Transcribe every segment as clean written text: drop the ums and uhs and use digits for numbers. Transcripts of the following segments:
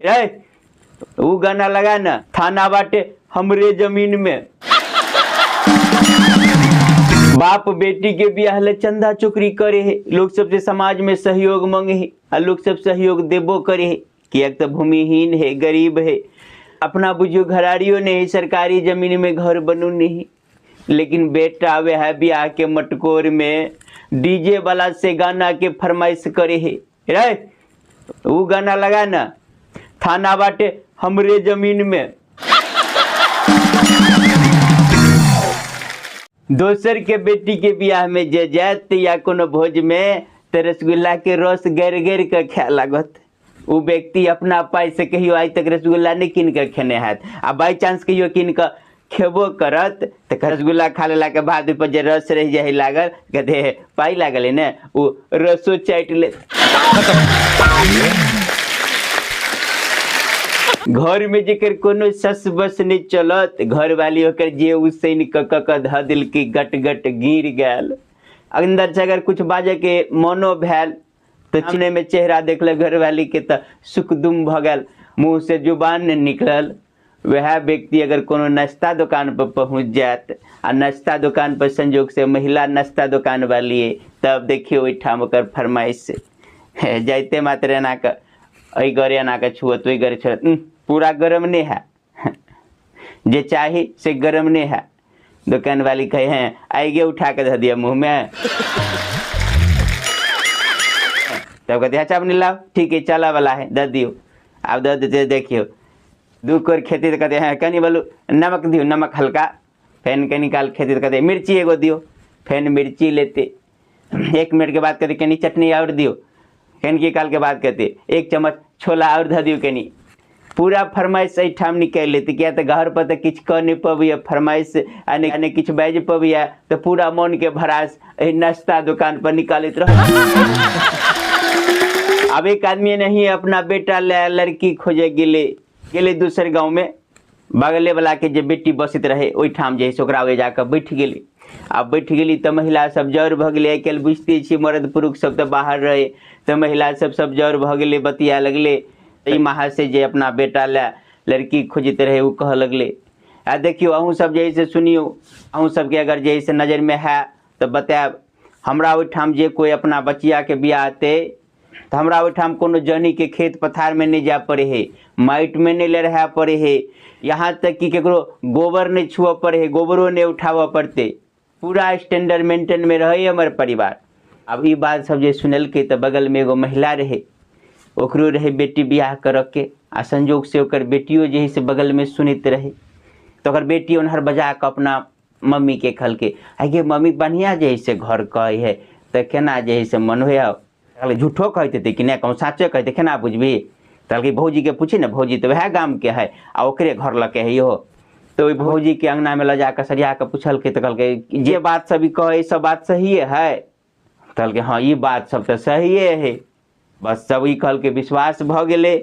रे उ गाना लगा ना, थाना बाटे हमरे जमीन में। बाप बेटी के बियाह ले चंदा चुकरी करे है, लोग सब से समाज में सहयोग मांगे है आ लोग सब सहयोग देबो करे है, किएक तो भूमिहीन है, गरीब है, अपना बुझियो घरारियो नहीं है, सरकारी जमीन में घर बनू नहीं, लेकिन बेटा वे है बियाह के मटकोर में डीजे वाला से गाना के फरमाइश करे है। रे उ गाना लगा ना, थाना बाटे हमरे जमीन में। दोसर के बेटी के बियाह में जे जात या कोनो भोज में त रसगुल्ला के रस गैर गैर के खाए लागत। उ व्यक्ति अपना पाई से कहियो आइ तक रसगुल्ला नहीं कीन के खेने हैत, आ बाई चांस कहियो कीन के खेबो करत त रसगुल्ला खा लेला के बाद ओहि पर जे रस रहि जाइ लागल, कहते पाई लागल है ने, उ रसो चाटि ले। घर में जेकर कोनो सस बस नहीं चलत, घर वाली ओकर जे उसैन क क क ध देलकै गट गट गिर गेल। अंदर से अगर कुछ बाजे के मनो भेल तो चिन्ह में चेहरा देखल घर वाली के त सुखदुम भ गेल, मुँह से जुबान नहीं निकलल। वह व्यक्ति अगर कोनो नाश्ता दुकान पर पहुँच जात आ नाश्ता दुकान पर संजोग से महिला नाश्ता दुकान वाली है, तब देखियो ओहिठाम ओकर फरमाइश जाइते मात्र एना के एहि गरे एना के छुअत ओहि गरे छुअत, पूरा गरम नहीं है, जे चाही से गरम नहीं है। दुकान वाली कहे हैं आइगे उठा के धऽ दिया मुँह में, तब कहते अच्छा अब नहीं लाओ, ठीक है चला वाला है दऽ दियो। आब दऽ देते देखियो दू कोर खेती तो कहते हैं कनी बोलू नमक दियो, नमक हल्का, फेन कनी काल खेती तो कहते मिर्ची एगो दियो, फेन मिर्ची लेते 1 मिनट के बाद कहते कनी चटनी और दियो, कन की काल के बाद कहते 1 चम्मच छोला और धऽ दियो कनी। पूरा फरमाइश एहिठाम निकालि लेते, किया तऽ घर पर तऽ किछु कऽ नहि पबैया फरमाइश आ नहि किछु बाजि पबैया, तऽ पूरा मन के भड़ास एहि नाश्ता दुकान पर निकालैत रह। आब एक आदमी नहीं अपना बेटा ले लड़की खोजे गेलै, गेलै दोसर गाँव में, बगले वाला के जे बेटी बसैत रहे ओहिठाम जे है से ओकरा ओहि जाकऽ बैठ गेलै। आ बैठ गेली तऽ महिला सब जर भऽ गेलै, आइ काल्हि बुझिते छियै मर्द पुरुष सब तऽ बाहर रहै, तऽ महिला सब सब जर भऽ गेलै, बतिया लगलै। एहि माहा से जे अपना बेटा लए लड़की खोजैत रहै ओ कहऽ लगलै। आ देखियौ अहूँ सब जे है से सुनियौ, अहूँ सबके अगर जे है से नजरिमे है तऽ बतायब। हमरा ओहिठाम जे कोइ अपना बचियाके बियाह हेतै तऽ हमरा ओहिठाम कोनो जनीके खेत पथारमे नहि जाय पड़ै है, माटिमे नहि लड़ाए पड़ै है, यहाँ तक कि ककरो गोबर नहि छुअ पड़ै है, गोबरो नहि उठाबऽ पड़तै, पूरा स्टैंडर्ड मेंटेनमे रहै हमर परिवार। आब ई बात सब जे सुनलकै तऽ बगलमे एगो महिला रहै, ओकरो रहै बेटी बियाह करऽके, आ संजोग से ओकर बेटियो जे है से बगलमे सुनैत रहै, तऽ ओकर बेटी ओनहर बजा कऽ अपना मम्मीके कहलकै, आइ गे मम्मी बढ़िआँ जे है से घर कहै है तऽ केना जे है से मन होइ। कहलकै झूठो कहैत हेतै कि नहि, कहूँ साँचे कहैत हेतै केना बुझबही। कहलकै भौजीके पूछी ने, भौजी तऽ वएह गामके है आ ओकरे घर लऽके है इहो। तऽ ओहि भौजीके अङ्गनामे लऽ जाकऽ सरिया कऽ पुछलकै तऽ कहलकै जे बात सब ई कहै सब बात सहिए है। कहलकै हँ ई बात सब तऽ सहिए है। बस सब ई कहलकै विश्वास भऽ गेलै।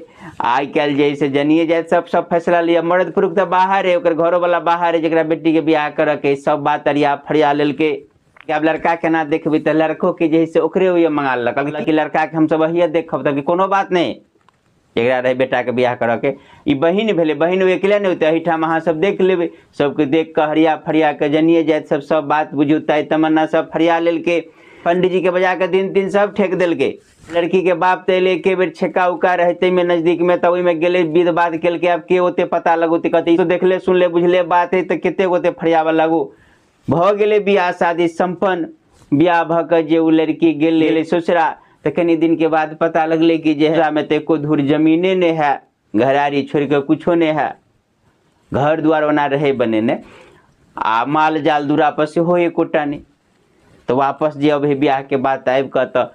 आइ काल्हि जे है से जनिए जाइत सब सब फैसला लिअ, मर्द पुरुष तऽ बाहर है, ओकर घरोवला बाहर है जकरा बेटीके बियाह करऽके है, सब बात अरिया फरिया लेलकै। आब लड़का केना देखबै तऽ लड़कोके जे है से ओकरे ओहिए मँगा लेलक, कहलकै कि लड़काके हमसब अहिए देखब, तऽ कोनो बात नहि, जकरा रहै बेटाके बियाह करऽके। ई बहिन भेलै, बहिन अकेले नहि होतै, एहिठाम अहाँ सब देख लेबै, सबके देख कऽ हरिया फरिया कऽ जनिए जाइत सब सब बात बुझू ताइ तमन्ना सब फरिया लेलकै। पंडीजीके बजा कऽ दिन दिन सब ठेक देलकै। लड़कीके बाप तऽ एलै एके बेर छेका उका रहै ताहिमे नजदीकमे, तऽ ओहिमे गेलै विध बाध केलकै। आब के ओते पता लगौतै, कहतै ई तऽ देखले सुनले बुझले बात है, तऽ कतेक ओते फरियाबऽ लागू। भऽ गेलै बियाह शादी सम्पन्न। बियाह भऽ कऽ जे ओ लड़की गेलै ससुरा, तऽ कनि दिनके बाद पता लगलै कि जे मे तऽ एको धूर जमीने नहि है, घरारी छोड़ि कऽ कुछो नहि है, घर दुआर ओना रहै बनेने, आ माल जाल दूरा पर सेहो एकोटा नहि। तऽ वापस जे अबै बियाहके बाद आबि कऽ तऽ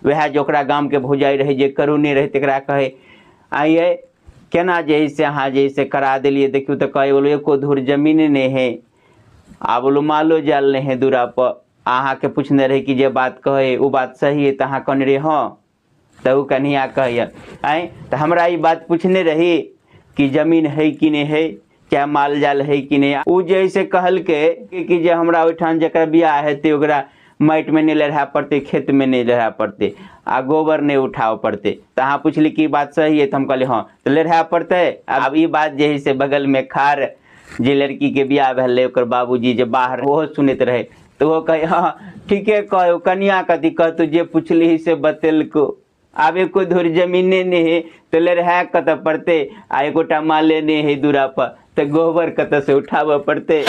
वएह जे ओकरा गामके भौजाइ रहै जे करोने रहै तकरा कहै, आइये केना जे है से अहाँ जे है से करा देलियै, देखियौ तऽ कहै बोलो एको धूर जमीन नहि है, आ बोलो मालो जाल नहि है दूरा पर, अहाँके पूछने रहै कि जे बात कहै ओ बात सही है, तऽ अहाँ कहने रहियै हँ। तऽ ओ कन्हैया कहैया आँय तऽ हमरा ई बात पूछने रही कि जमीन है कि नहि है, चाहे माल जाल है कि नहि। ओ जे है से कहलकै कि जे हमरा ओहिठाम जकर बियाह हेतै ओकरा माटिमे नहि लहराए पड़तै, खेतमे नहि लहराए पड़तै आ गोबर नहि उठाबऽ पड़तै। तऽ अहाँ पुछली कि बात सही है, तऽ हम कहली हँ, तऽ लहराए पड़तै। आब ई बात जे है से बगलमे खार जे लड़कीके बियाह भेल रहै ओकर बाबूजी जे बाहर ओहो सुनैत रहै, तऽ ओहो कहै हँ ठीके कहै, कनिया कथी कहतौ, जे पुछलिही से बतेलकौ। आब एको धुर जमीने नहि है तऽ लहराए कतऽ पड़तै, आ एकोटा माले नहि है दूरा पर तऽ गोबर कतऽ से उठाबऽ पड़तै।